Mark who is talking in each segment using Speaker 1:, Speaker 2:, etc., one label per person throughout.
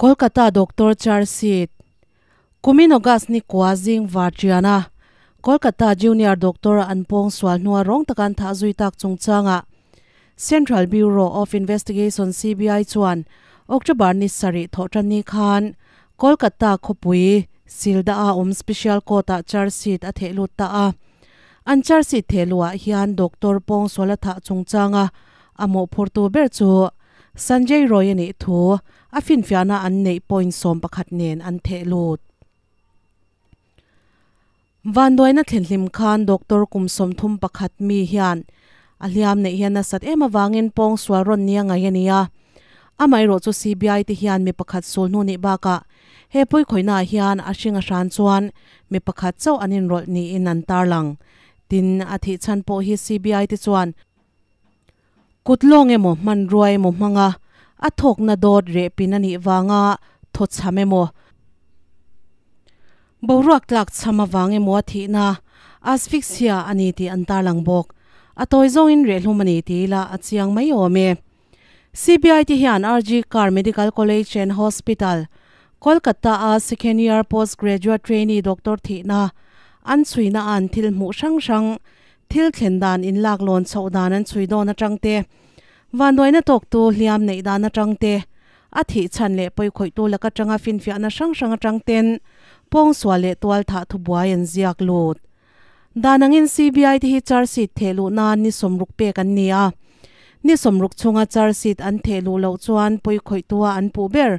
Speaker 1: Kolkata Doctor Charge Sheet, Kumin August ni kua zing Vartiana, Kolkata Junior Doctor an pawng sual hnua rawng taka an thah zui tak chungchangah Central Bureau of Investigation, CBI, chuan October ni sarih thawhtanni khan Kolkata khawpui Silda-a awm Special Court-ah charge sheet a theh lut ta a. An charge sheet theh luhah hian Doctor pawng sual a thah chungchanga a mawhphurtu ber chu Sanjay Roy a nih thu a finfiahna an neih point 11 nen an theh lut. Vanduaina thlenhlim khan Doctor kum 31 mi hian a hliam neih hian nasat em avangin pawng sual rawn nia ngaih a ni a. Amaherawh chu CBI te hian mi pakhat sul hnu nih bakah he pawikhawihnaah hian a hring a hran chuan mi pakhat chauh an inrawlh niin an tarlang. Tin, a thih chhan pawh hi CBI te chuan Kut lawng emaw hmanrua emaw hmanga a thawkna dawt reh pin a nih vanga thaw chham emaw, boruak tlak chham avang emaw a thihna asphyxia a ni tih an tarlang bawk. A tawi zawngin rehhlum a ni ti ila a chiang mai awm e. CBI te hian RG Kar Medical College and Hospital, Kolkata-a second year post graduate trainee doctor thihna an chhuina an thil hmuh hrang hrang Thil thlen dan inlak lawn chhoh dan an chhui dawn atang te, vanduaina tawktu hliam neih dan atang te, a thih chhan leh pawikhawihtu lak atanga finfiahna hrang hrang atang ten pawngsual leh tualthah thubuai an ziak lut. Dan angin CBI te hi charge sheet theh luh nan ni 60 pek an ni a. Ni 60 chhunga charge sheet an theh luh loh chuan pawikhawihtua an puh ber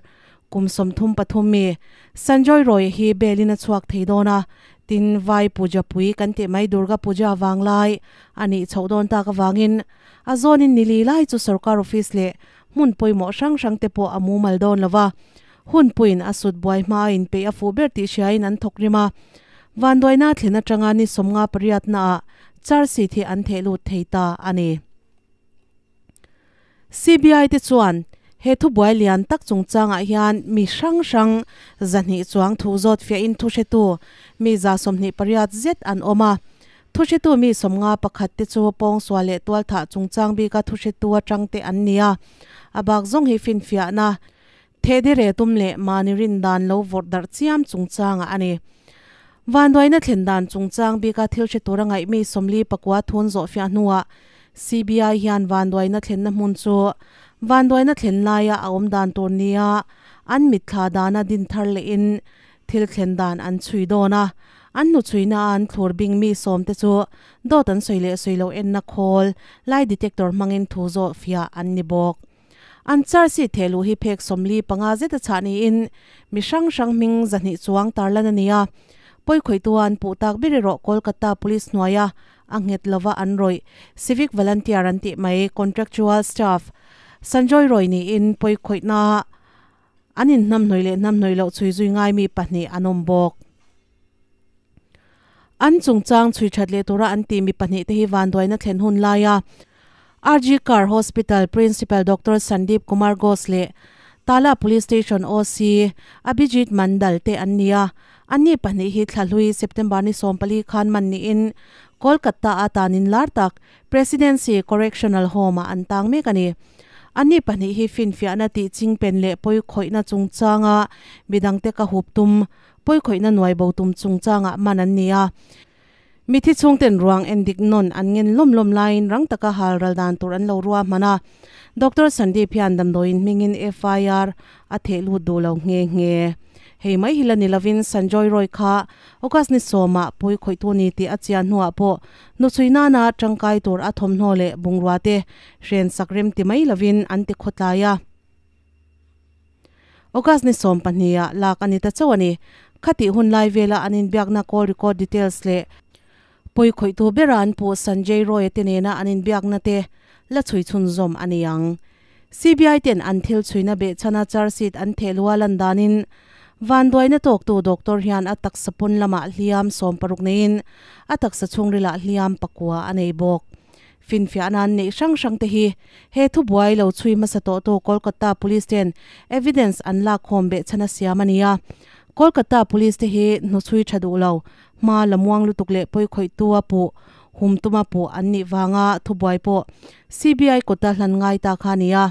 Speaker 1: Kum 33 mi Sanjoy Roy hi bail in a chhuak thei dawn a, tin Vai Puja pui kan tih mai Durga Puja vanglai a nih chhoh dawn tak avangin a zawnin ni li lai chu sorkar office leh hmun pawimawh hrang hrang te pawh a mumal dawn lo va, hun puiin a sut buai hma a inpeih a fuh ber tih hriain an thawk rim a. Vanduaina thlen atanga ni 58 naah charge sheet hi an theh lut thei ta a ni. CBI te chuan he thubuai lian tak chungchangah hian mi hrang hrang 200 chuang thu zawt fiahin thuhretu mi 28 zet an awm a. Thuhretu mi 51 te chu pawngsual leh tualthah chungchang bika thuhretu atang te an ni a. A bak zawng hi finfiahna thehdi tum leh mahni rin dan lo vawrh darh chiam chungchangah a ni. Vanduaina thlen dan chungchang bika thil hre tura ngaih mi 49 thun zawh fiah hnuah CBI hian vanduaina thlenna hmun chu vanduaina thlen laia a awm dan tur nia an mitthla dana din thar lehin thil thlen dan an chhui dawn a. An hnu chhuina an thlur bing mi 10 te chu dawt an sawi leh sawi lo enna khawl lie detector hmangin thu zawh fiah an ni bawk. An charge sheet theh luh hi phek 45 zet a chhah niin mi hrang hrang hming 200 chuang tarlan a ni a. Pawikhawihtua an puh tak ber erawh Kolkata Police hnuaia a nghet lova an rawih civic volunteer an tih mai contractual staff Sanjoy Roy niin pawikhawihna an inhnamhnawih leh hnamhnawih loh chhui zui ngai mi pahnih an awm bawk. An chungchang chhui that leh tura an tih mi pahnih te hi vanduaina thlen hun laia RG Kar Hospital Principal Doctor Sandeep Kumar Ghosh leh Tala Police Station OC Abhijit Mandal te an ni a. Anni pahnih hi thlahlui September ni 14 khan man niin Kolkata a tanin lar tak Presidency Correctional Home ah an tang mek a ni. Anni pahnih hi finfiahna tih chingpen leh pawikhawihna chungchanga midangte ka hup tum, pawikhawihna nuai bo tum chungchangah man an ni a. Mithi chhungten ruang endik nawn an ngen lawm lawm laiin rang taka hal ral dan tur an lo rua hman a. Doctor Sandeep hian damdawiin hmingin FIR a theh lut duh lo nghe nghe. Hei mai hi la ni lovin Sanjoy Roy kha August ni 10 ah pawikhawihtu ni tih a chian hnuah pawh nuchhui nana tangkai tur a thawmhnaw leh bungrua te hren sak rem ti mai lovin an ti khawtlai a. August ni 12 ah lak a ni ta chauh a ni. Khati hun lai vela an inbiakna call record details leh pawikhawihtu bera an puh Sanjay Roy te nena an inbiakna te la chhui chhunzawm a ni ang. CBI ten an thil chhuina behchhana charge sheet an theh lua lan danin vanduaina tawktu doctor hian a taksa pawn lamah hliam 60 neiin a taksa chhungrilah hliam 9 a nei bawk. Finfiahna an neih hrang hrang te hi he thubuai lo chhui hmasa tawhtu Kolkata Police ten evidence an lak khawm behchhana siam a ni a. Kolkata Police te hi hnuchhui tha duh lo, hma lamuang lutuk leh pawikhawihtu a puh, hum tuma puh an nih vanga thubuai pawh CBI kawta hlan ngai ta kha a ni a.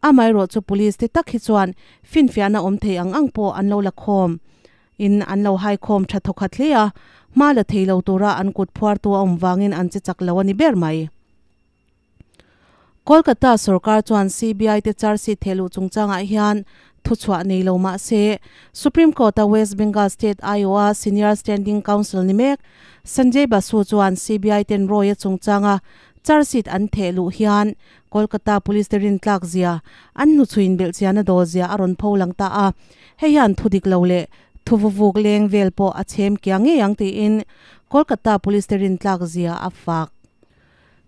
Speaker 1: Amaherawhchu police te tak hi chuan finfiahna awm thei ang ang pawh an lo la khawm in an lo hai khawm tha thawkhat hle a, hma la thei lo tura an kut phuartu a awm vangin an che chak lo a ni ber mai. Kolkata sorkar chuan CBI te charge sheet thehluh chungchangah hian thuchhuah nei lo mah se, Supreme Court-a West Bengal State aiawha Senior Standing Counsel ni mek Sanjay Basu chuan CBI ten Roy-a chungchanga charge sheet an thehluh hian Kolkata Police te rintlak zia an hnuchhuin belhchian a dawl zia a rawn pho lang ta a, hei hian thu dik lo leh thu vuvuk leng vel pawh a chhem kiang ngei ang tiin Kolkata Police te rintlak zia a fak.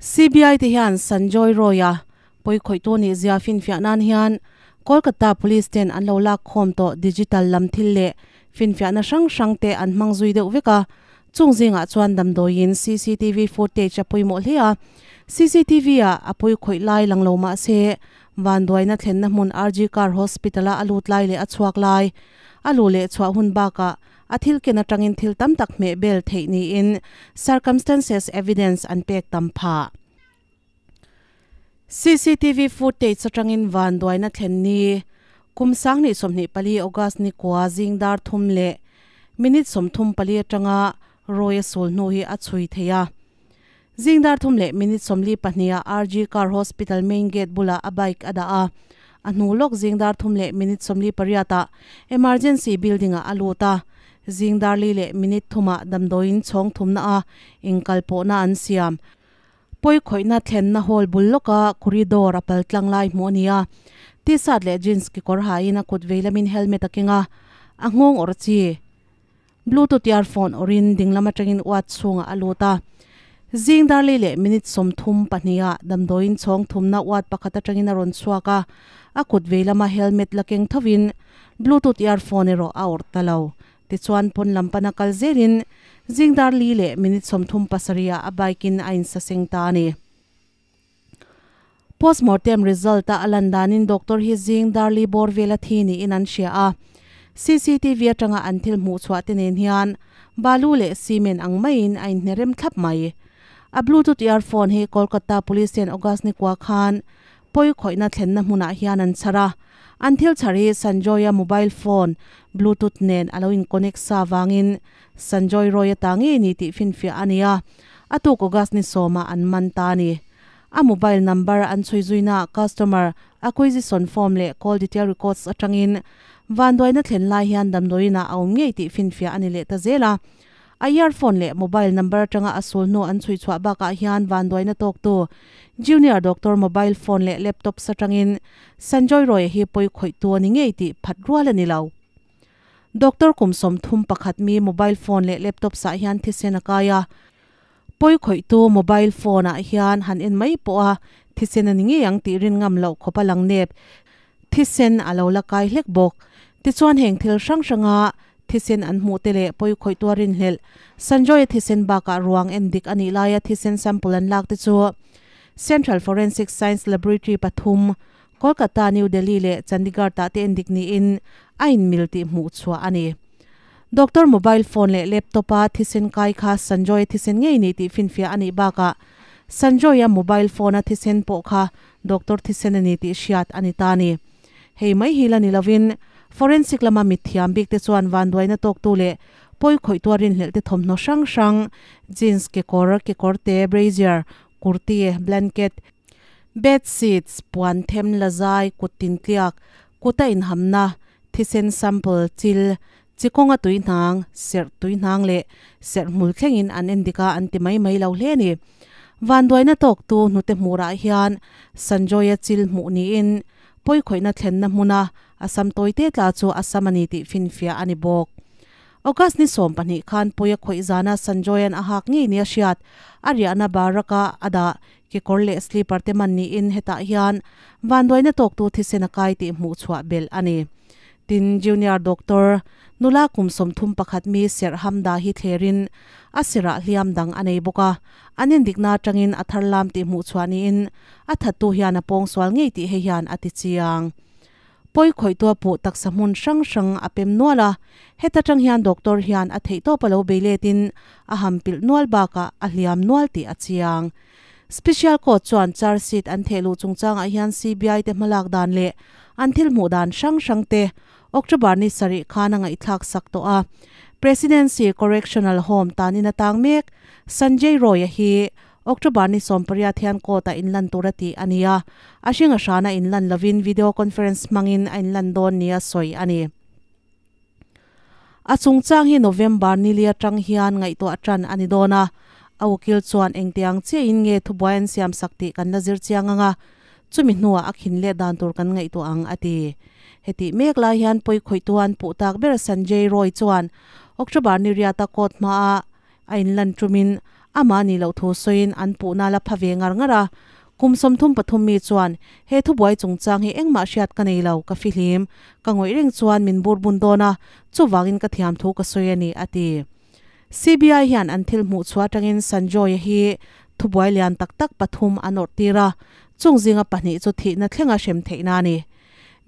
Speaker 1: CBI te hian Sanjoy Roy-a pawikhawihtu nih zia finfiah nan hian Kolkata Police ten an lo lak khawm tawh digital lam thil leh finfiahna hrang hrang te an hmang zui deuh vek a, chung zingah chuan damdawiin cctv footage a pawimawh hle a, cctv ah a pawikhawih lai lang lo mah se vanduaina thlenna hmun RG Kar Hospital-a a lut lai leh a chhuak lai a luh leh chhuah hun bakah A thil ken atangin thil tam tak hmeh bel theih niin circumstances evidence an pek tam phah. Cctv footage atangin vanduaina thlen ni kum 2024 August ni kua zing dar thum leh minute 34 atanga Roy a sul hnu hi a chhui thei a. Zing dar thum leh minute 42 ah RG Kar Hospital main gate bulah a bike a dah a, a hnu lawk zing dar thum leh minute 48 ah emergency building ah a lut a, zing dar li leh minute thum ah damdawiin chhawng thumna a inkal pawhna an siam. Pawikhawihna thlenna hall bul lawka corridor a pal tlang lai hmuh a ni a, t-shirt leh jeans kekawr hain a kut vei lamin helmet a keng a, a nghawng awrh chi. Bluetooth earphone awrin dinglam atangin uat chhungah a lut a. Zing darlei leh minute 32 ah damdawiin chhawng thumna uat pakhat atangin a rawn chhuak a, a kut vei lama helmet la keng thovin bluetooth earphone erawh a awrh ta lo. Tichuan pawn lam pana kal zelin zing dar li leh minute 37 ah a bike in a insaseng ta a ni. Postmortem result a a lan danin doctor hi zing darli bawr vela thi niin an hria a, cctv atanga an thil hmuh chhuah te nen hian balu leh cement ang maiin a inhne rem thlap mai. A bluetooth earphone hi Kolkata Police ten August ni kua khan pawi khawihna thlenna hmunah hian an chhar a, an thil chhar hi Sanjoy-a mobile phone bluetooth nen a lo in connect sa vangin Sanjoy Roy-a ta ngei ni tih finfiah a ni a, a tuk August ni sawmah an man ta a ni. A mobile number an chhui zuina customer acquisition form leh call detail records atangin vanduaina thlen lai hian damdawiinah a awm ngei tih finfiah a ni leh ta zel a. A earphone leh mobile number atanga a sul hnu an chhui chhuah bakah hian vanduaina tawktu junior doctor mobile phone leh laptops atangin Sanjoy Roy-a hi pawi khawihtu a ni ngei tih phat rual a ni lo. Doctor kum 31 mi mobile phone leh laptops ah hian thisen a kai a. Pawi khawihtu mobile phone ah hian han en mai pawh a thisen a ni ngei ang tih rin ngam loh khawp a lang nep. Thisen a lo la kai hlek bawk. Tichuan heng thil hrang hranga thisen an hmuh te leh pawi khawihtu a rinhlelh Sanjoy-a thisen bakah ruang en dik a nih laia thisen sample an lak te chu Central Forensic Science Laboratory pathum, Kolkata, New Delhi leh Chandigarh tah te endik niin a inmil tih hmuh chhuah a ni. Doctor mobile phone leh laptop a thisen kai kha Sanjoy-a thisen ngei ni tih finfiah a nih bakah Sanjoy-a mobile phone a thisen pawh kha doctor thisen a ni tih hriat a ni ta a ni. Hei mai hi la ni lovin forensic lama mithiam bik te chuan vanduaina tawktu leh pawi khawih tuar rinhlelh te thawmhnaw hrang hrang, jeans, kekawr, kekawrte, brazier, kurti, blanket, Bed sheets, puan them la zai, kut tintliak, kuta inhamna, thisen sample, chil, chi kawnga tui hnang, serh tui hnang leh serh hmul thlengin an en dik a an ti mai mai lo hle a ni. Vanduaina tawktu hnute hmurah hian Sanjoy-a chil hmuh niin pawikhawihna thlenna hmuna a sam tawite tla chu a sam a ni tih finfiah a ni bawk. August ni 12 khan pawi a khawih zana Sanjoy-a'n a hak ngei nia hriat a riahna baraka a dah Kekawr leh slipper te man niin hetah hian vanduaina tawktu thisen a kai tih hmuh chhuah belh a ni. Tin, Junior Doctor, nula kum 31 mi serh hamda hi thlerin a sirah hliam dang a nei bawk a, an indikna atangin a thar lam tih hmuh chhuah niin a thattu hian a pawngsual ngei tih hei hian a ti chiang. Pawi khawihtua puh taksa hmun hrang hrang a pem nual a, heta tang hian doctor hian a theihtawp a lo bei letin a ham pilh nual bakah a hliam nual tih a chiang. Special Court chuan charge sheet an thehluh chungchangah hian CBI te hmalak dan leh an thil hmuh dan hrang hrang te October ni sarih khan a ngaihthlak sak tawh a. Presidency Correctional Home tanin a tang mek. Sanjay Roy-a hi October ni 18 hian court-ah inlan tur a tih a ni a, a hring a hrana inlan lovin video conference hmangin a inlan dawn nia sawi a ni. A chungchang hi November nili atang hian ngaihtuah tan a ni dawn a, a ukil chuan engtiang chiahin nge thubuai an siam sak tih kan la zir chiang ang a, chumi hnuah a khin leh dan tur kan ngaihtuah ang, a ti. Hetih mek lai hian pawi khawihtu an puh tak ber Sanjay Roy chuan October ni riata court hmaah A inlan ṭumin amah nih loh thu sawiin an puhna la pha ve ngar ngar a. Kum 33 mi chuan, He thubuai chungchang hi engmah hriat ka nei lo, ka fihlim. Ka ngawih reng chuan min bur bun dawn a, chuvangin ka thiam thu ka sawi a ni, a ti. CBI hian an thil hmuh chhuah atangin Sanjoy-a hi thubuai lian tak tak pathum an awrh tir a, chung zinga pahnih chu thihna thlenga hrem theihna a ni.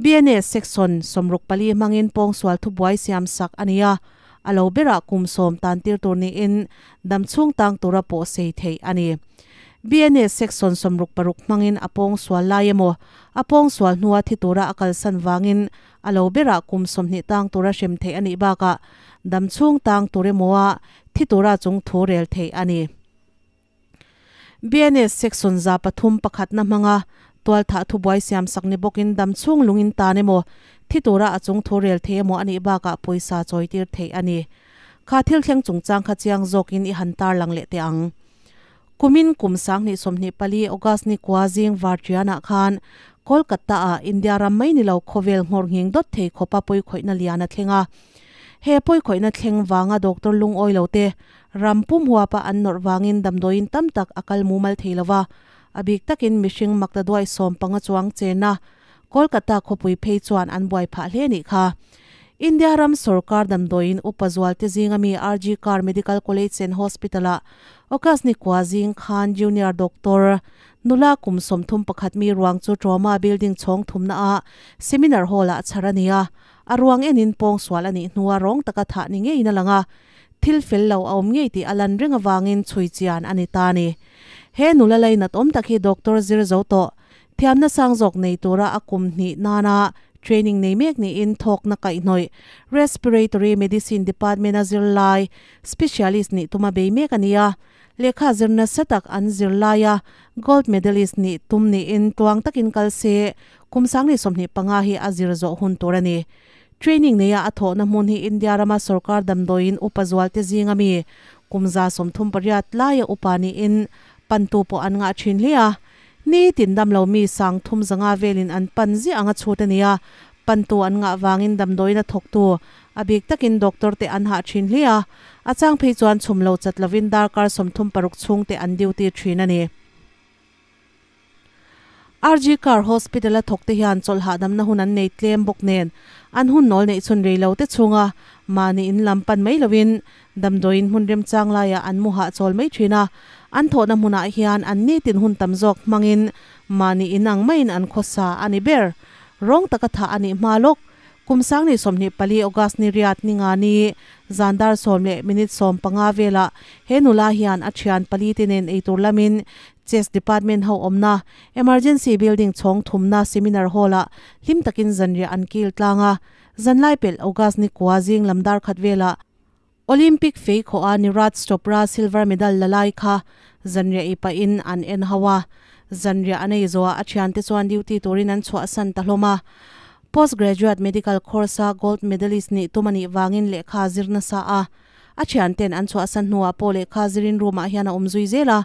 Speaker 1: BNS Section 64 hmangin pawngsual thubuai siam sak a ni a, a lo berah kum 10 tan tir tur niin damchhung tang tura pawh sei theih a ni. BNS Section 66 hmangin a pawngsual lai emaw, a pawngsual hnua thi tura a kalsan vangin a lo berah kum 20 tang tura hrem theih a nih bakah damchhung tang tur emawa thi tura chung thu rel theih a ni. BNS Section 301 na hmanga tualthah thubuai siam sak ni bawkin damchhung lungin tan emaw, thi tura a chung thu rel thei emaw a nih bakah pawisa chawitir theih a ni. Kha thil thleng chungchang kha chiang zawkin i han tarlang leh teh ang. Kumin kum 2024 August ni kua zing Varṭianah khan Kolkata-ah India ram mai ni lo khawvel nghawr nghing dawt thei khawpa pawikhawihna lian a thleng a. He pawikhawihna thleng vanga doctor lungawi lo te Ram pum huapa an nawrh vangin damdawiin tam tak a kal mumal thei lo va, a bik takin mihring makta duai 15 chuang chena Kolkata khawpui phei chuan an buai phah hle nih kha. India ram sorkar damdawiin upa zualte zinga mi RG Kar Medical College and Hospital-ah August ni kua zing khan Junior Doctor nula kum 31 mi ruang chu Trauma Building chhawng thumna ah Seminar Hall-ah chhar a ni a, a ruang enin pawngsual a nih hnua rawng taka thah ni ngeiin a lang a. Thil fel lo a awm ngei tih a lan reng avangin chhui chian a ni ta a ni. He nula lainat awm tak hi Doctor zir zo tawh, thiamna sang zawk nei tura a kum hnih nana training nei mek niin thawkna kaihhnawih Respiratory Medicine Department a zirlai specialist nih tuma bei mek a ni a. Lehkha zir nasa tak an zir laia gold medalist nih tum niin tuang takin kal se kum 2025 hi a zir zawh hun tur a ni. Training neia a thawhna hmun hi India rama sorkar damdawiin upa zualte zinga mi kum 138 laia upa niin pantu pawh an ngah thin hle a. Ni tin damlo mi 350 velin an pan ziah anga chhut a ni a, pantu an ngah vangin damdawiin a thawktu a bik takin doctor te an hah thin hle a, a chang phei chuan chhum lo chat lovin darkar 36 chhung te an duty thin a ni. RG Kar Hospital a thawkte hian chawlh hahdamna hun an nei tlem bawk nen an hun nawl neih chhun rei lo te chhunga mahni in lam pan mai loin damdawiin hmun remchang laiah an mu hahchawl mai thin a, an thawhna hmunah hian an nitin hun tam zawk hmangin mahni in ang maiin an khawsa a ni ber. Rawng taka thah a nih hma lawk. Kum 2024 August ni riat ni nga ni zan dar 10:15 velah he nula hian a thian pali te nen eitur lamin Chest Department ho awmna Emergency Building chhawng thumna Seminar Hall-ah hlim takin zanriah an kil tlang a. Zanlai pelh August ni kua zing lam dar khat velah Olympic fei khawh a Neeraj Chopra silver medal la lai kha zanriah ei pahin an en ho a. Zanriah an ei zawhah a thiante chuan duty turin an chhuahsan ta hlawm a. Post graduate medical course a gold medalist nih tum a nih vangin lehkha a zir nasa a. A thianten an chhuahsan hnuah pawh lehkha zirin room ah hian a awm zui zel a.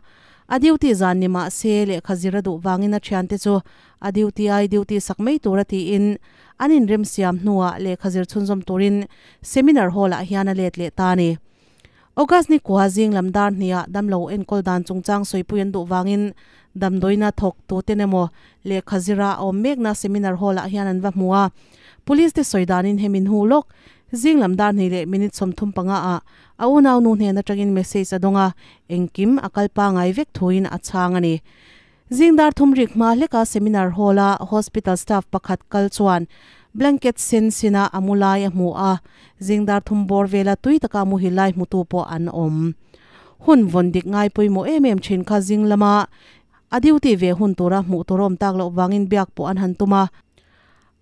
Speaker 1: A duty zan ni mah se lehkha zir a duh vangin a thiante chu a duty ai duty sak mai tura tiin An inremsiam hnuah lehkha zir chhunzawm turin seminar hall-ah hian a let leh ta a ni. August ni kua zing lam dar hniah damlo enkawl dan chungchang sawipui an duh vangin damdawiina thawk tuten emaw lehkha zira a awm mekna seminar hall-ah hian an va hmu a. Police te sawi danin hemi hnu lawk zing lam dar 2:35 ah a unau nu hnen atangin message a dawng a, engkim a kal pangai vek thuin a chhang a ni. Zing dar thum rik hma hleka seminar hall-a hospital staff pakhat kal chuan blanket sen sina a mu lai a hmu a, zing dar thum bawr vela tui taka muhil lai hmutu pawh an awm. Hun vawn dik ngai pawimawh em em thin kha zing lama A duty ve hun tura hmuh tur awm tak loh vangin biak pawh an han tum a,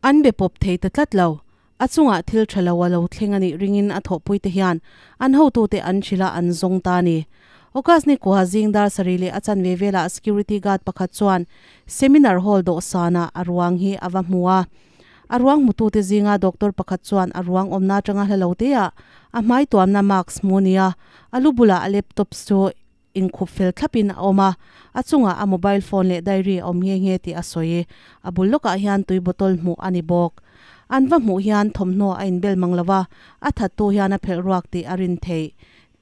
Speaker 1: an be pawp thei ta tlat lo. A chungah thil tha lo a lo thleng a nih ringin a thawhpui te hian an hotute an hrilh a, an zawng ta a ni. August ni kua zing dar sarih leh a chanve velah security guard pakhat chuan seminar hall dawhsanah a ruang hi a va hmu a. A ruang hmutute zinga doctor pakhat chuan a ruang awmna atanga hla lo teah a hmai tuamna mask hmu a ni a, a lu bulah a laptop chu inkhup fel thlapin a awm a, a chungah a mobile phone leh diary a awm nghe nghe tih a sawi. A bul lawkah hian tui bottle hmuh a ni bawk. An va hmuh hian thawmhnaw a inbel mang lo va, a thattu hian a phelh ruak tih a rin theih.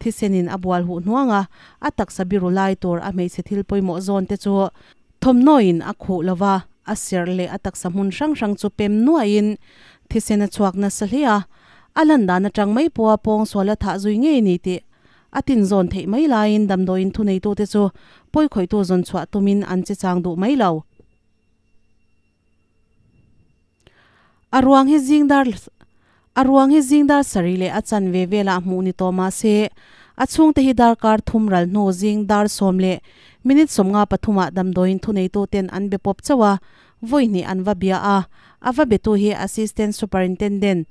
Speaker 1: Thisenin a bual huh hnuang a, a taksa biru lai tur a hmeichhe thil pawimawh zawn te chu thawmhnawin a khuh lo va, a serh leh a taksa hmun hrang hrang chu pem nuaiin thisen a chhuak nasa hle a, a lan dan atang mai pawha pawng sual a thah zui ngei ni tih a tinzawn theih mai laiin damdawiin thuneitute chu pawikhawihtu zawn chhuah tumin an che chang duh mai lo. A ruang hi zingdar A ruang hi zingdar sarih leh a chanve velah hmuh ni tawh mah se, a chhungte hi darkar thum ral hnu zing dar sawm leh minute sawmnga pathumah damdawiin thuneituten an be pawp chauh a, vawi hnih an va bia a, a va betu hi Assistant Superintendent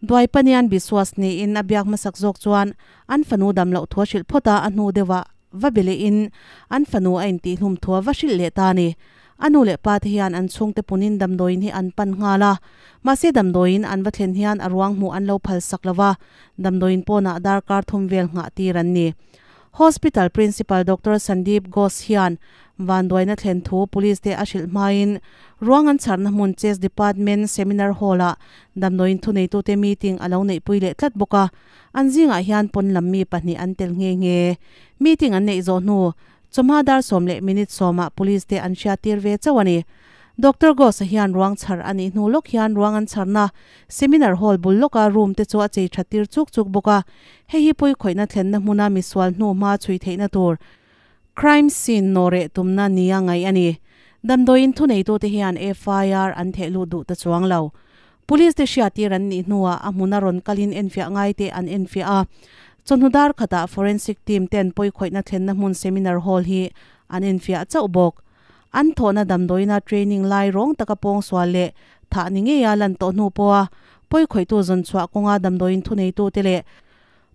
Speaker 1: Duaipanian Biswas niin a biak hmasak zawk chuan an fanu dam loh thu a hrilh phawt a, a hnu deuhah va be lehin an fanu a intihhlum thu a va hrilh leh ta a ni. A nu leh pa te hian an chhungte punin damdawiin hi an pan nghal a, mahse damdawiin an va thlen hian a ruang hmuh an lo phal sak lo va, damdawiin pawnah darkar thum vel nghah tir an ni. Hospital Principal Doctor Sandeep Ghosh hian vanduaina thlen thu Police te a hrilh hmain ruang an chharna hmun Chest Department Seminar Hall-ah damdawiin thuneitute meeting a lo neihpui leh tlat bawk a, an zingah hian pawn lam mi pahnih an tel nghe nghe. Meeting an neih zawh hnu chawhma dar sawm leh minute sawmah Police te an hriattir ve chauh a ni. Doctor Ghosh-a hian ruang chhar a nih hnu lawk hian ruang an chharna Seminar Hall bul lawka room te chu a chei that tir chuk chuk bawk a, hei hi pawi khawihna thlenna hmuna misual hnu hma chhui theihna tur crime scene nawhreh tumna nia ngaih a ni. Damdawiin thuneitute hian FIR an theh lut duh ta chuang lo. Police te hriattir an nih hnuah a hmuna rawn kalin enfiah ngaite an enfiah a, chawhnu dar khatah forensic team ten pawi khawihna thlenna hmun seminar hall hi an enfiah chauh bawk. An thawhna damdawiina training lai rawng taka pawngsual leh thah ni ngeia lan tawh hnu pawha pawikhawihtu zawn chhuah kawnga damdawiin thuneitute leh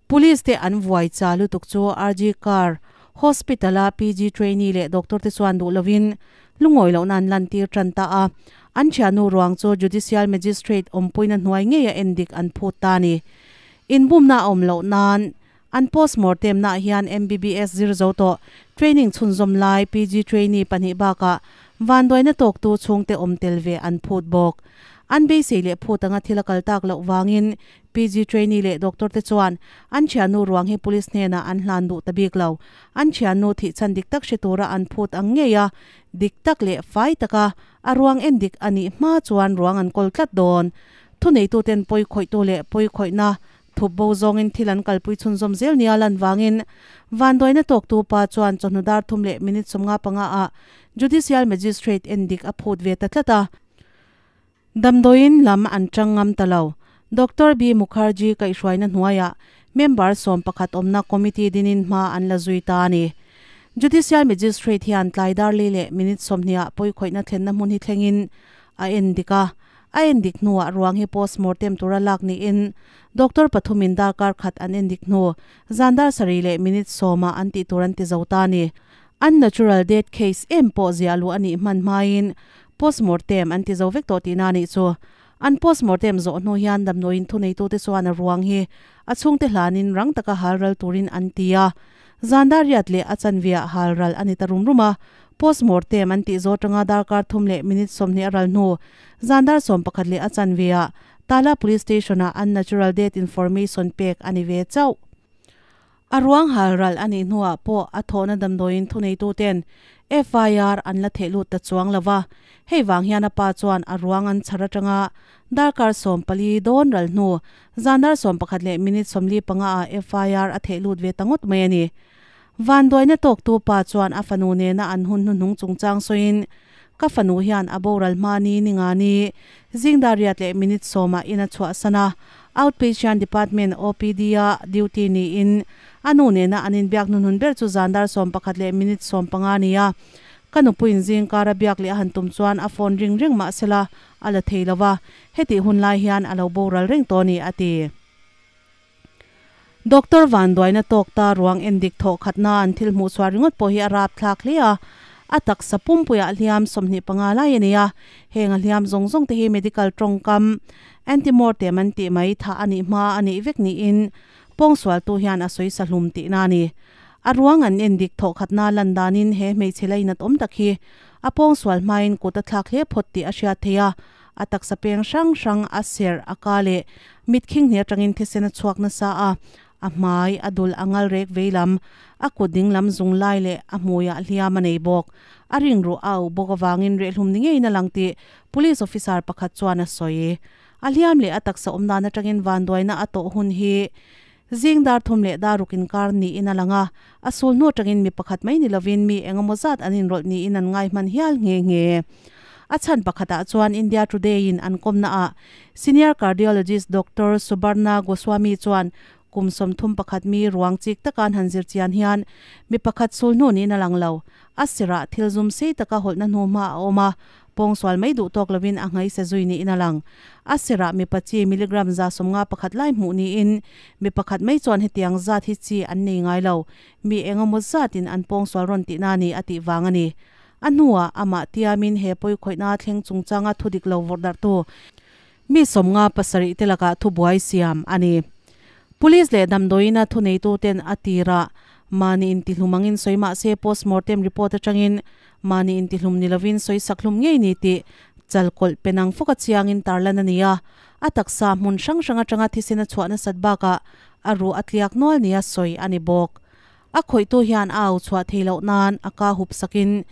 Speaker 1: Police te an vuai cha lutuk chu RG Kar Hospital-a PG trainee leh doctor te chuan duh lovin lungawi lohna an lantir tan ta a. An thiannu ruang chu Judicial Magistrate awmpuina hnuai ngeia endik an phut ta a ni. Inbumna a awm loh nan An postmortem naah hian MBBS zir zo tawh, training chhunzawm lai PG trainee pahnih bakah vanduaina tawktu chhungte awm tel ve an phut bawk. An beisei leh phut anga thil a kal tak loh vangin PG trainee leh doctor te chuan an thiannu ruang hi police hnenah an hlan duh ta bik lo. An thiannu thih chhan dik tak hre tura an phut ang ngei a, dik tak leh fai taka a ruang en dik a nih hma chuan ruang an kawl tlat dawn. Thuneituten pawi khawihtu leh pawi khawihna Thup bo zawngin thil an kalpui chhunzawm zel nia lan vangin vanduaina tawktu pa chuan chawhnu dar thum leh minute 55 ah Judicial Magistrate en dik a phut ve ta tlat a. Damdawiin lam an tang ngam ta lo. Doctor B Mukherjee kaihhruaina hnuaiah member 11 awmna committee dinin hma an la zui ta a ni. Judicial Magistrate hian tlai dar li leh minute 20 ah pawikhawihna thlenna hmun hi thlengin a en dik a. A endik hnuah ruang hi postmortem tura lak niin doctor pathumin darkar khat an endik hnu zan dar sarih leh minute sawmah an tih tur an ti zo ta a ni. Unnatural death case em pawh ziah luh a nih hman hmain postmortem an ti zo vek tawh tihna a nih chu. An postmortem zawh hnu hian damdawiin thuneitute chuan a ruang hi a chhungte hlanin rang taka halral turin an ti a. Zan dar riat leh a chanveah halral a ni ta rum rum a, postmortem an tih zawh atanga darkar thum leh minute 20 a ral hnu Zan dar 11 leh a chanveah Tala Police Station-ah unnatural death information pek a ni ve chauh. A ruang hal ral a nih hnuah pawh a thawhna damdawiin thuneituten FIR an la theh lut ta chuang lo va, hei vang hian a pa chuan a ruang an chhar atanga darkar 14 dawn ral hnu zan dar 11 leh minute 45 ah FIR a theh lut ve ta ngawt mai a ni. Vanduaina tawktu pa chuan a fanu nena an hun hnuhnung chungchang sawiin, Ka fanu hian a boral hma ni ni nga ni zingdar riat leh minute sawmah in a chhuahsan a, Outpatient Department, OPD, a duty niin a nu nena an inbiak hnuhnun ber chu zandar 11 leh minute 15 a ni a. Ka nupuiin zingkara biak leh a han tum chuan a phone ring reng mah sela a la thei lo va, hetih hun lai hian a lo boral reng tawh a ni, a ti. Doctor vanduaina tawk ta ruang endik thawh khatna an thil hmuh chhuah ringawt pawh hi a rapthlak hle a, a taksa pumpuiah hliam 25 lai a nei a, heng a hliam zawng zawng te hi medical tawngkam anti-mortem an tih mai thah a nih hma a nih vek niin pawngsualtu hian a sawi sa hlum tihna a ni. A ruang an endik thawh khatna lan danin he hmeichhe lainat awm tak hi a pawngsual hmain kut a thlak hle phawt tih a hriat theih a, A taksa peng hrang hrang, a serh, a ka leh mitkhing hnih atangin thisen a chhuak nasa a, a hmai, a dul, a ngal rek vei lam, a kut ding lam zung lai leh a hmuiah hliam a nei bawk. A ringruh a auh bawk avangin rehlum ni ngeiin a lang tih Police officer pakhat chuan a sawi. A hliam leh a taksa awm dan atangin vanduaina a tawh hun hi zing dar thum leh dar ruk inkar niin a lang a, a sul hnu atangin mi pakhat mai ni lovin mi engemaw zat an inrawlh niin an ngai hman hial nghe nghe. A chhan pakhatah chuan India Today in an kawmna ah Senior Cardiologist Doctor Subarna Goswami chuan kum 31 mi ruang chik taka an han zir chian hian mi pakhat sul hnu niin a lang lo. A sirah thil zum sei taka hawlhna hnu hma a awm a, Pawngsual mai duh tawk lovin a ngaihse zui niin a lang. A sirah mipa chi milligram 51 lai hmuh niin mi pakhat mai chuan hetiang zat hi chi an nei ngai lo. Mi engemaw zatin an pawngsual rawn tihna a ni a tih vang a ni. A hnuah amah tiamin he pawikhawihna thleng chungchanga thu dik lo vawrh darhtu mi 57 te lakah thubuai siam a ni. Police leh damdawiina thuneituten a tirah mahni intihlum angin sawi mah se postmortem report atangin Mahni intihlum ni lovin sawisak hlum ngei ni tih chalkawlh penang fawka chiangin tarlan a ni a, a taksa hmun hrang hrang atanga thisen a chhuah nasat bakah a ruh a tliak nual nia sawi a ni bawk. A khawihtu hian a au chhuah thei loh nan a ka hup sakin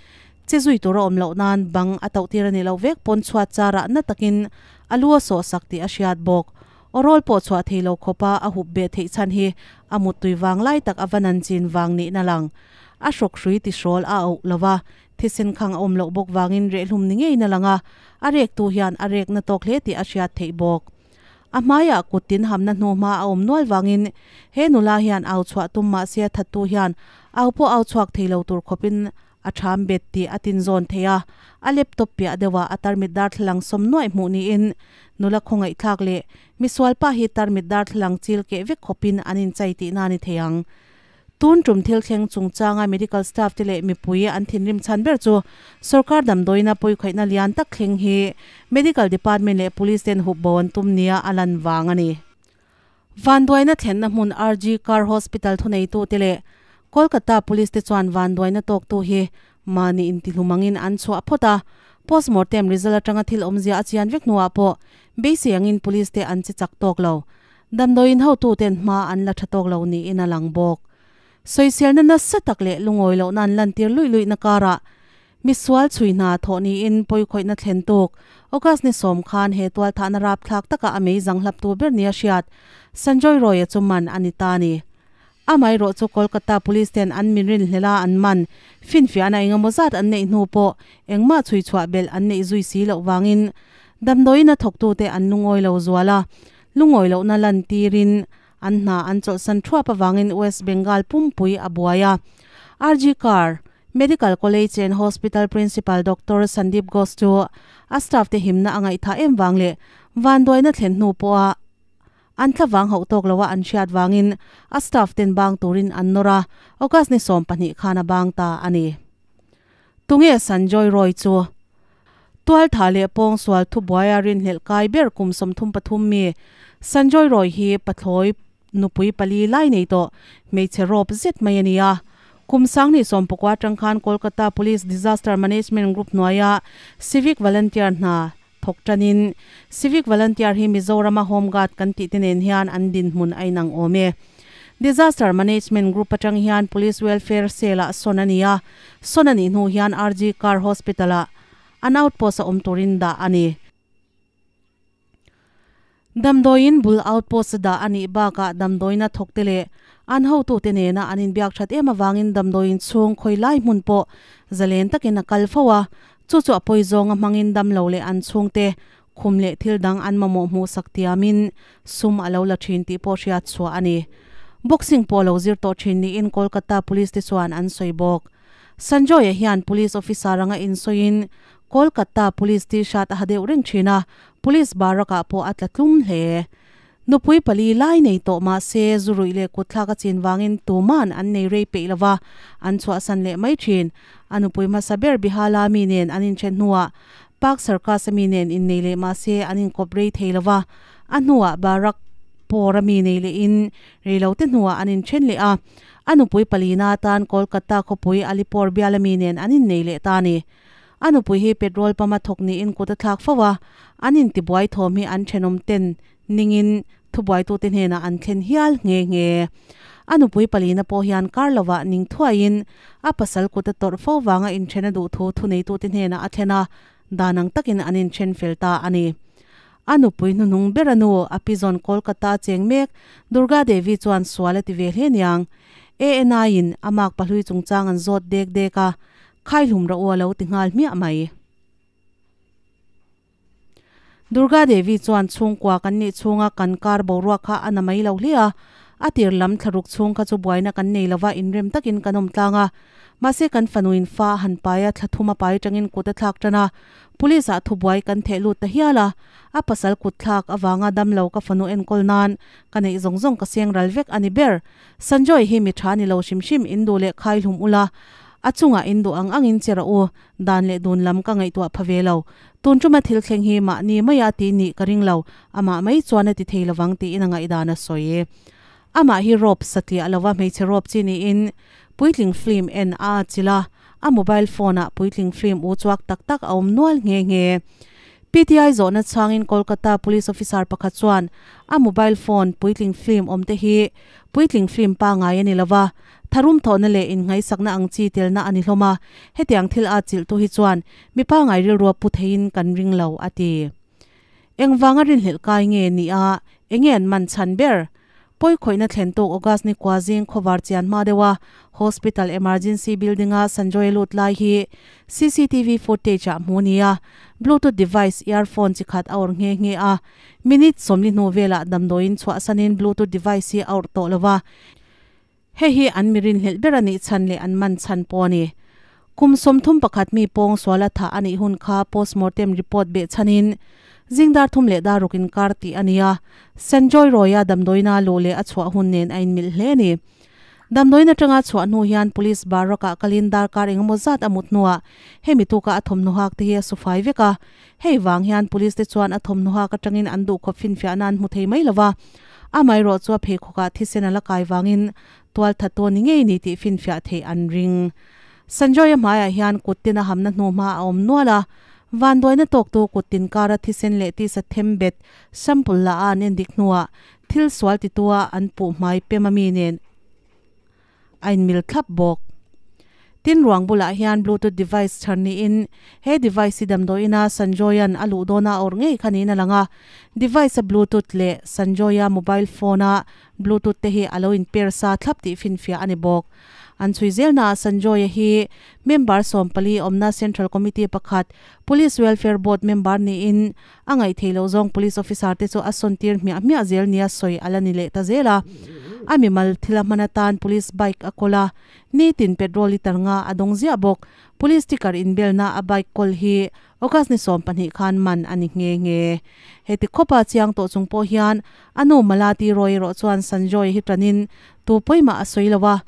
Speaker 1: che zui tur a awm loh nan bang a tauh tir a nih loh vek pawn chhuat charah na takin a lu a sawh sak tih a hriat bawk. Awrawl pawh chhuah thei lo khawpa a hup beh theih chhan hi a muttui vang lai tak a va nan chin vang niin a lang. A hrawk hrui ti hrawl a auh lo va, thisen khang a awm loh bawk vangin rehlum ni ngeiin a lang a, a rektu hian a rekna tawk hle tih a hriat theih bawk. A hmaiah kut tin hamna hnu hma a awm nual vangin he nula hian au chhuah tum mahse a thattu hian au pawh au chhuak thei lo tur khawpin a ṭham bet tih a tinzawn thei a, a laptop piah deuhah a tarmit darthlalang sawm nuaih hmuh niin nula khawngaihthlak leh misualpa hi tarmit darthlalang chil keh vek khawpin an inchai tihna a ni thei ang. Tun tum thil thleng chungchanga medical staff te leh mipui an thinrim chhan ber chu sorkar damdawiina pawikhaihna lian tak thleng hi medical department leh police ten hup bo an tum nia a lan vang a ni. Vanduaina thlenna hmun RG Kar Hospital thuneitute leh Kolkata Police te chuan vanduaina tawktu hi mahni intihlum angin an chhuah phawt a, postmortem result atanga thil awmzia a chian vek hnuah pawh beisei angin police te an che chak tawk lo. Damdawiin hotuten hma an la tha tawk lo niin a lang bawk. Sawiselna nasa tak leh lungawi lohna an lantir luih luihna karah misual chhui hna thawh niin pawikhawihna thlen tuk August ni sawm khan he tualthahna rapthlak taka a mei zanghlaptu ber nia hriat Sanjoy Roy-a chu man a ni ta a ni. Amaherawh chu Kolkata Police ten an min rinhlelh a an man finfiahna engemaw zat an neih hnu pawh engmah chhui chhuah belh an neih zui si loh vangin damdawiin a thawktute an lungawi lo zual a, Lungawi lohna lantirin an hna an chawlhsan thuap avangin West Bengal pumpui a buai a. RG Kar Medical College and Hospital Principal Doctor Sandeep Ghosh chu a staff te himna a ngaihthah em vang leh vanduaina thlen hnu pawha an thlavang hauh tawk loa an hriat vangin a staff ten bang turin an nawr a, August ni 20 khan a bang ta a ni. Tunge Sanjoy Roy chu? Tualtha leh pawngsual thubuaia rinhlelh kai ber kum 33 mi Sanjoy Roy hi pathlawi nupui pali lai nei tawh hmeichhe rawp zet mai a ni a. Kum 2019 atang khan Kolkata Police Disaster Management Group hnuaia Civic Volunteer hna thawk tanin Civic Volunteer hi Mizorama Home Guard kan tih te nen hian an dinhmun a inang awm e. Disaster Management Group atang hian Police Welfare Cell-ah sawn a ni a, sawn a nih hnu hian RG Kar Hospital-ah an outpost a awm turin dah a ni. Damdawiin bul outpost a dah a nih bakah damdawiina thawkte leh an hotute nena an inbiak that em avangin damdawiin chhung khawi lai hmun pawh zalen takin a kal fo a, chu chu a pawi zawnga hmangin damlo leh an chhungte khum leh thil dang an mamawh hmuhsak tiamin sum a lo la thin tih pawh hriat chhuah a ni. Boxing pawh lo zir tawh thin niin Kolkata Police te chuan an sawi bawk. Sanjoy-a hian police officer anga insawiin Kolkata police t-shirt a ha deuh reng thin a, police barak-ah pawh a tla tlum hle. Nupui pali lai nei tawh mah se zu ruih leh kutthlak a chin vangin tuman an nei rei peih lova, an chhuahsan leh mai thin. A nupui hmasa ber Bihala mi nen an inthen hnuah Park Circus-a mi nen innei leh mah se an inkawp rei thei lova, a hnuah Barak Pawr-a mi nei lehin reilote hnuah an inthen leh a. A nupui palina atan Kolkata khawpui Alipore biala mi nen an innei leh ta a ni. A nupui hi petrol pump a thawk niin kut a thlak fo a, an intibuai thawm hi an thenawm ten ningin thubuaitute hnenah an thlen hial nghe nghe. A nupui palina pawh hian kar lovah ning thuaiin a pasal kut a tawrh fo vanga inthen a duh thu thuneitute hnenah a thlen a, dan ang takin an inthen fel ta a ni. A nupui hnuhnung ber a nu, a pizawn Kolkata a cheng mek, Durga Devi chuan sual a ti ve hle niang. ANI-in a mark pahlui chungchang an zawt dek dek a, Khaihlum rawh u a lo ti nghal hmiah mai. Durga Devi chuan chhungkua kan nih chhunga kan kar boruak kha a na mai lo hle a, a tir lam thlaruk chhung kha chu buaina kan nei lova inrem takin kan awm tlang a. Mahse kan fanuin fa a han pai a, thla thum a pai atangin kut a thlak tan a, Police ah thubuai kan theh lut ta hial a, a pasal kut thlak avanga damlo ka fanu enkawl nan ka neih zawng zawng ka seng ral vek a ni ber. Sanjoy hi mi tha ni lo hrim hrim in duh leh khai hlum ula, a chungah in duh ang angin che rawh u, dan leh dun lam ka ngaihtuah pha ve lo. Tun tuma thil thleng hi mahni maia ti nih ka ring lo, amah mai chuan a ti thei lovang tiin a ngaihdan a sawi. Amah hi rope satliah lova hmeichhe rope chi niin puitling film en a chilh a, a mobile phone ah puitling film u chuak tak tak a awm nual nghe nghe. PTI zawhna chhangin Kolkata police officer pakhat chuan a mobile phone puitling film awm te hi puitling film pangai a ni lova, tharum thawhna leh inngaihsakna ang chi telna a ni hlawm a, hetiang thil a chilhtu hi chuan mi pangai rilrua pu theiin kan ring lo, a ti. Engvanga rinhlelh kai nge ni a, enge an man chhan ber? Pawikhawihna thlen tawk August ni kua zing khawvar chian hma deuh a Hospital Emergency Building a Sanjoy lut lai hi cctv footage ah hmu nia Bluetooth device earphone chi khat a awrh nghe nghe a, minute 40 hnu velah damdawiin chhuahsanin Bluetooth device hi a awrh tawh lo a, hei hi an mi rinhlelh ber a nih chhan leh an man chhan pawh a ni. Kum 31 mi pawng suala thah a nih hun kha postmortem report beh chhanin zing dar thum leh dar ruk inkar tih a ni a, Sanjoy Roy-a damdawiina luh leh a chhuah hun nen a inmilh hle a ni. Damdawiin atanga chhuah hnu hian police barrack-ah kalin darkar engemaw zat a mut hnuah hemi tuka a thawmhnaw hak te hi a su fai vek a, hei vang hian police te chuan a thawmhnaw hak atangin an duhkhawp finfiahna an hmu thei mai lo va, amaherawh chu a pheikhawkah thisen a la kai vangin Tualthat tawn ni ngei ni tih finfiah theih an ring. Sanjoy-a hmaiah hian kut tin a hamna hnu hma a awm nual a, vanduaina tawktu kut tin kara thisen leh tisa them bet sample la a an endik hnuah thil sual titua an puh hmai pem a mi nen a inmil thlap bawk. Tin ruang bulah hian bluetooth device chhar niin he device hi damdawiina Sanjoy-a'n a luh dawna a awrh ngei kha niin a lang a, device-a bluetooth leh Sanjoy-a mobile phone-a Bluetooth te hi a lo inpair sa thlap tih finfiah a ni bawk. An chhui zelnaah Sanjoy-a hi member 14 awmna Central Committee pakhat, Police Welfare Board member niin a ngaihtheih loh zawng Police officer te chu a sawntir hmiah hmiah zel nia sawi a la ni leh ta zel a. A mimal thil a hman atan Police bike a kawl a, nitin petrol litre nga a dawng ziah bawk. Police sticker inbelna a bike kawl hi August ni 12 khan man a ni nghe nghe. Heti khawpa chiang tawh chung pawh hian a nu Malati Roy erawh chuan Sanjoy hi tanin tu pawimah a sawi lo a,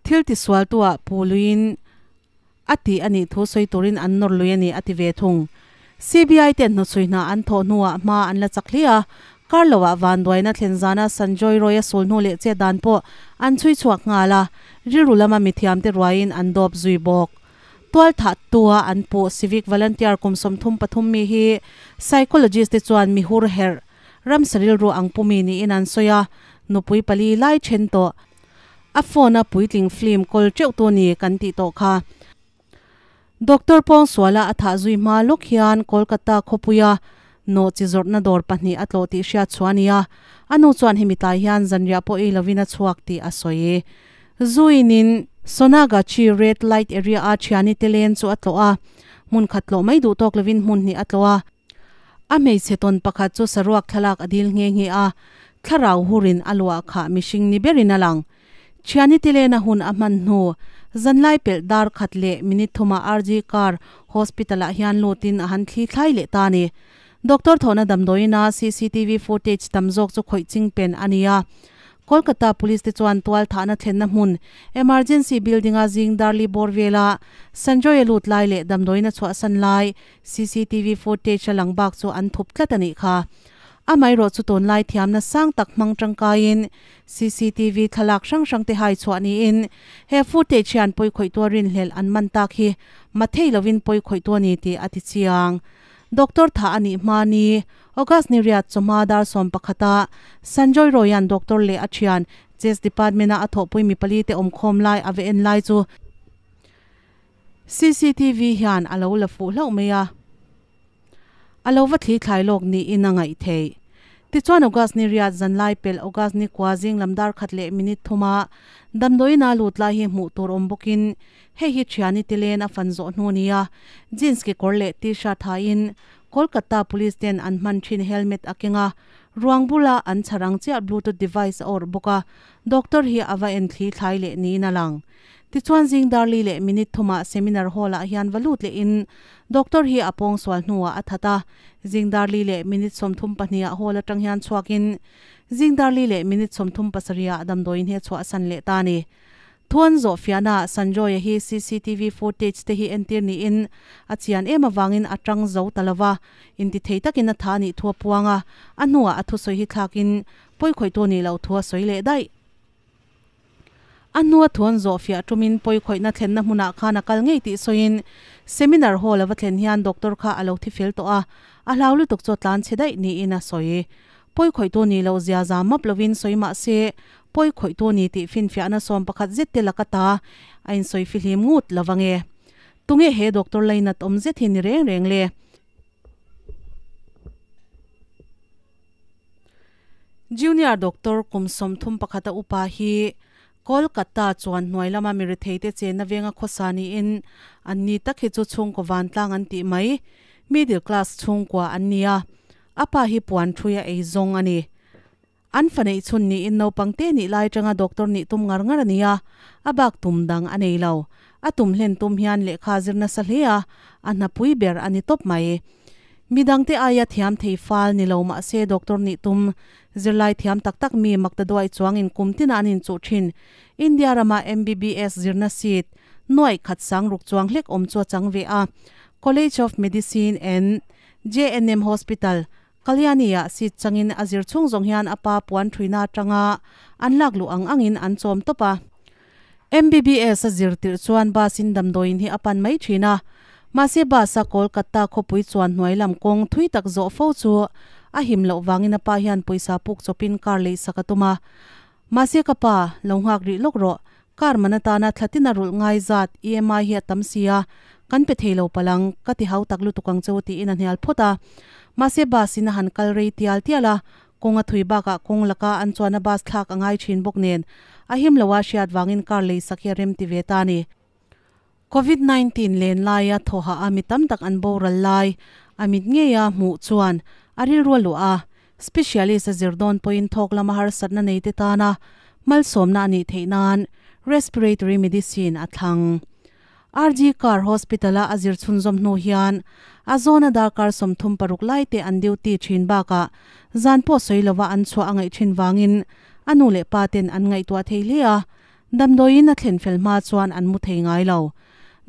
Speaker 1: thil tisualtuah pu luiin a tih a nih thu sawi turin an nawr lui a ni a ti ve thung. CBI ten hnuchhui hna an thawh hnuah hma an la chak hle a, kar loah vanduaina thlen zana Sanjoy Roy a sul hnu leh chet dan pawh an chhui chhuak nghal a, rilru lama mithiamte ruaiin an dawp zui bawk. Tualthah tua an puh civic volunteer kum 33 mi hi psychologist te chuan mi hur herh ramsa rilru ang pu mi niin an sawi a, nupui pali lai then tawh. A phone a puitling film kawl teuh tu ni kan tih tawh kha. Doctor Pawngsuala a thah zui hma lawk hian Kolkata khawpuia nawh chi zawrhna dawr pahnih a tlawh tih hriat chhuah a ni a, a nu chuan hemi tlai hian zanriah pawh ei lovin a chhuak tih a sawi. Zuinin Sonagachi Red Light Area a thiani te len chu a tlawh a, hmun khat tlawh mai duh tawk lovin hmun hnih a tlawh a. A hmeichhe tawn pakhat chu saruak thlalak a dil nghe nghe a, thlarau hurin a luah khah mihring ni berin a lang. Thiani te lena hun a hman hnu, Zanlai pelh dar khat leh minute thuma RG Kar Hospital ah hian lutin a han thli thlai leh ta a ni. Doctor thawhna damdawiina cctv footage tam zawk chu khawih ching pen a ni a. Kolkata Police te chuan tual thahna thlenna hmun Emergency Building a zing darli bawr vela Sanjoy a lut lai leh damdawiina chhuahsan lai cctv footage a lang bak chu an thup tlat a nih kha. Amaherawh chu tunlai thiamna sang tak hmang tangkaiin cctv thlalak hrang hrang te hai chhuah niin he footage hian pawi khawihtua rinhlelh an man tak hi mathei lovin pawi khawihtu a ni tih a ti chiang. Doctor thah a nih hma ni August ni riat chawhma dar 11 ah Sanjoy Roy-a'n doctor leh a thian Chest Department-a a thawhpui mi pali te awmkhawm lai a va en lai chu cctv hian a lo la fuh hlauh mai a. A lo va thli thlai lawk niin a ngaih theih. Tichuan August ni riat zan lai pelh August ni kua zing lam dar khat leh minute thuma damdawiin a lut lai hi hmuh tur awm bawkin hei hi thiani ti len a fan zawh hnu nia jeans kekawr leh t-shirt hain Kolkata Police ten an hman thin helmet a keng a, ruang bula an chhar ang chiah bluetooth device a awrh bawk a, doctor hi a va en thli thlai leh niin a lang. Tichuan zing darli leh minute thumah seminar hall ah hian va lut lehin doctor hi a pawngsual hnuah a that a, zing darli leh minute 32 ah hall atang hian chhuakin zing darli leh minute 37 ah damdawiin hi a chhuahsan leh ta a ni. Thuan zawh fiahna ah Sanjoy-a hi cctv footage te hi entir niin a chian em avangin a tang zo ta lova, intithei takin a tha a nih thu a puang a, a hnuah a thusawi hi thlakin pawikhawihtu nih loh thu a sawi leh daih. A hnua thuan zawh fiah tumin pawikhawihna thlenna hmunah khan a kal ngei tih sawiin seminar hall a va thlen hian doctor kha a lo thi fel tawh a, a hlau lutuk chu a tlan chhe daih niin a sawi. Pawikhawihtu nih loh zia zam map lovin sawi mah se pawikhawihtu ni tih finfiahna 11 zet te laka ta a insawi fihlim ngut lo vange. Tunge he doctor lainat awm zet hi ni reng reng le? Junior doctor kum 31 a upa hi Kolkata chuan hnuai lama mi retheite chenna venga khawsa niin an ni tak hi chu chhungkaw vantlang an tih mai, middle class chhungkua an ni a, a pa hi puan thui a ei zawng a ni. An fa neih chhun niin naupang te nih lai atanga doctor nih tum ngar ngar a ni a, a bak tum dang a nei lo. A tum hlen tum hian lehkha zir nasa hle a, a hnapui ber a ni tawp mai. Midangte aia thiam thei fal ni lo mahse doctor nih tum zirlai thiam tak tak mi maktaduai chuangin kum tina an inchuh thin. India rama MBBS zirna seat nuaih khat sang ruk chuang hlek awm chu a chang ve a. College of Medicine and JNM Hospital, Kalyani-ah seat changin a zir chhung zawng hian a pa puan thuina atanga an lak luh ang angin an chawm tawp a. MBBS a zir tirh chuan bus in damdawiin hi a pan mai thin a, mahse bus a Kolkatta khawpui chuan hnuai lam kawng thui tak zawh fo chu a him loh vangin a pa hian pawisa puk chawpin car lei sak a tum a. Mahse ka pa, lo nghak rih lawk rawh, car man atana thlatin a rulh ngai zat EMI hi a tam si a, kan pe thei lo palang, ka ti hau tak lutuk ang che u tiin a hnial phawt a. Mahse bus in a han kal rei tial tial a, Kawng a thui bakah kawng laka an chuan a bus thlak a ngai thin bawk nen a him lo a hriat vangin car lei sak hi a rem ti ve ta a ni. Covid 19 len laia thawhah a mi tam tak an boral lai a mit ngeia hmuh chuan a rilru a luah a, specialist a zir dawn pawhin thawk lama harsatna nei te tana malsawmna a nih theih nan respiratory medicine a thlang. RG Kar Hospital-a a zir chhunzawm hnu hian a zawna darkar 36 lai te an duty thin bakah zan pawh sawi lova an chhuah a ngaih thin vangin a nu leh pa ten an ngaihtuah thei hle a, damdawiin a thlen fel hma chuan an mu thei ngai lo.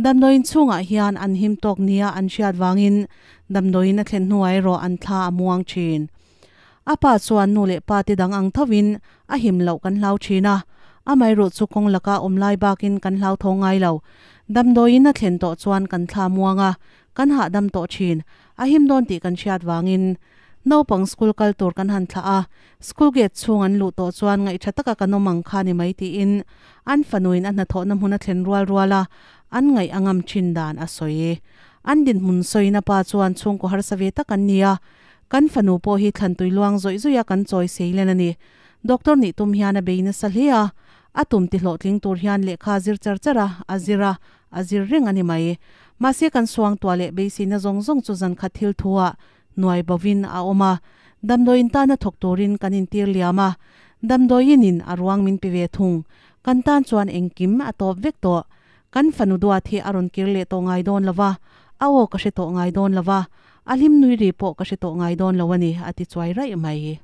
Speaker 1: Damdawiin chhungah hian an him tawk nia an hriat vangin damdawiin a thlen hnuah erawh an thla a muang thin. A pa chuan nu leh pa te dang ang thovin a him loh kan hlau thin a, amaherawh chu kawng laka awm lai bakin kan hlau tho ngai lo. Damdawiin a thlen tawh chuan kan thla muang a, kan hahdam tawh thin. A him dawn tih kan hriat vangin naupang school kal tur kan han thlah a, school gate chhung an luh tawh chuan ngaihṭha taka kan awm ang kha ni mai tiin an fanuin a hnathawhna hmun a thlen rual rual a, an ngaih a ngam thin dan a sawi. An dinhmun sawiin a pa chuan chhungkaw harsa ve tak an ni a, Kan fanu pawh hi thlantui luang zawih zawih a kan chawi sei len a ni. Doctor nih tum hian a bei nasa hle a, a tum ti hlawhtling tur hian lehkha a zir char char a, a zir a, a zir reng a ni mai. Mahse kan suangtuah leh beiseina zawng zawng chu zan khat thil thu ah nuai bovin a awm a, damdawiin tana thawk turin kan intir liam a, damdawiin in a ruang min pe ve thung. Kan tan chuan engkim a tawp vek tawh. Kan fanu duat hi a rawn kir leh tawh ngai dawn lo va, a aw ka hre tawh ngai dawn lo va, a hlim nui ri pawh ka hre tawh ngai dawn lo a ni, a ti chuai raih mai.